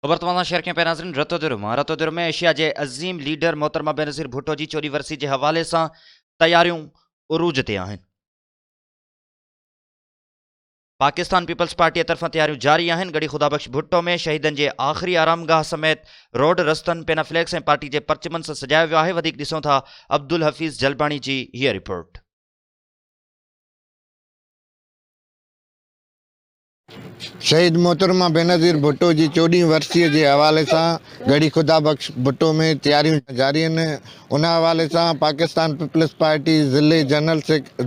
خبر توهان سان شيئر ڪيون پيا ناظرين رتوديرو مان رتوديرو ۾ ايشيا جي عظيم ليڊر محترمه بينظير ڀٽو جي چوڏهين ورسي جي حوالي سان تياريون عروج تي آهن. پاڪستان پيپلز پارٽيء طرفان تياريون جاري آهن، ڳڙهي خدا بخش ڀٽو ۾ شهيدن جي آخري آرامگاهه سميت روڊ رستن پينافليڪس ۽ پارٽي جي پرچمن سان سجايو ويو آهي، وڌيڪ ڏسون ٿا عبدالحفيظ جلباڻي جي هيء رپورٽ. شهيد محترمه بينظير ڀٽو جي چوڏهين ورسيء جي حوالي سان ڳڙهي خدا بخش ڀٽو ۾ تياريون جاري آهن ان حوالي سان پاڪستان پيپلز پارٽي ضلعي جنرل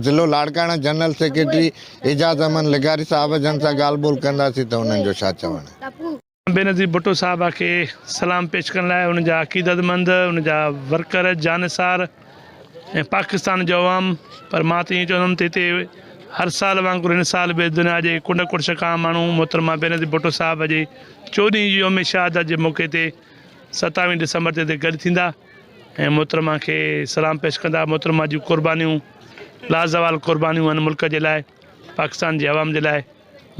ضلعو لاڙڪاڻا جنرل سيڪريٽري اعجاز احمد لغاري صاحب جن سان ڳالهه ٻولهه ڪنداسين ته انهن جو ڇا چوڻ آهي. بينظير ڀٽو صاحبه کي سلام پيش ڪرڻ لاء ان جا عقيدتمند ان جا ورڪر جانثار ۽ پاڪستان جو عوام پر مان ته ائين چوندم ته هتي هر سال وانگر هن سال به دنيا جي ڪنڊ ڪڙڇ کان ماڻهو محترمه بينظير ڀٽو صاحب جي چوڏهين يوم شهادت جي موقعي تي ستاويهه ڊسمبر تي هتي گڏ ٿيندا ۽ محترمه کي سلام پيش ڪندا محترمه جون قربانيون لازوال قربانيون آهن ملڪ جي لاء پاڪستان جي عوام جي لاء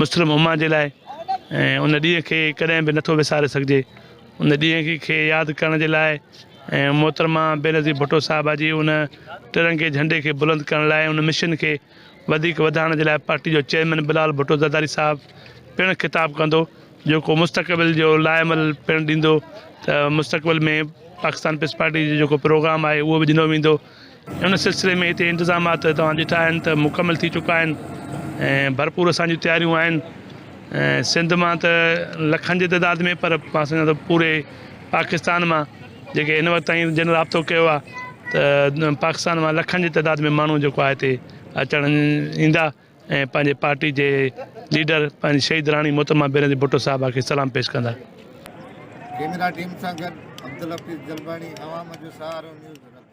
مسلم امه جي لاء ۽ ان ڏينهن کي ڪڏهن به نٿو وساري سگهجي ان ڏينهن کي ياد ڪرڻ جي لاء ۽ محترمه بينظير ڀٽو صاحبه جي ان ٽرنگي جهنڊي کي بلند ڪرڻ لاء ان مشن کي وڌيڪ وڌائڻ جي لاء پارٽي جو چيئرمين بلال ڀٽو زرداري صاحب پڻ خطاب ڪندو جيڪو مستقبل جو لاعمل پڻ ڏيندو ته مستقبل ۾ پاڪستان پيپلز پارٽي جو جيڪو پروگرام آهي اهو به ڏنو ويندو ان سلسلي ۾ هتي انتظامات توهان ڏٺا آهن ته مڪمل ٿي چڪا آهن ۽ ڀرپور اسان جون تياريون آهن ۽ سنڌ مان ته لکن جي تعداد ۾ پر مان سمجهان ٿو پوري پاڪستان مان جيڪي هن وقت تائين جن رابطو ڪيو آهي ته پاڪستان مان لکن جي تعداد ۾ ماڻهو جيڪو آهي هتي اچڻ ايندا ۽ پنهنجي پارٽي جي ليڊر پنهنجي شهيد راڻي محترمه بينظير ڀٽو صاحبه کي سلام پيش ڪندا. ڪيميرا ٽيم سان گڏ عبدالحفيظ جلباڻي، عوام جو سهارو نيوز رتو.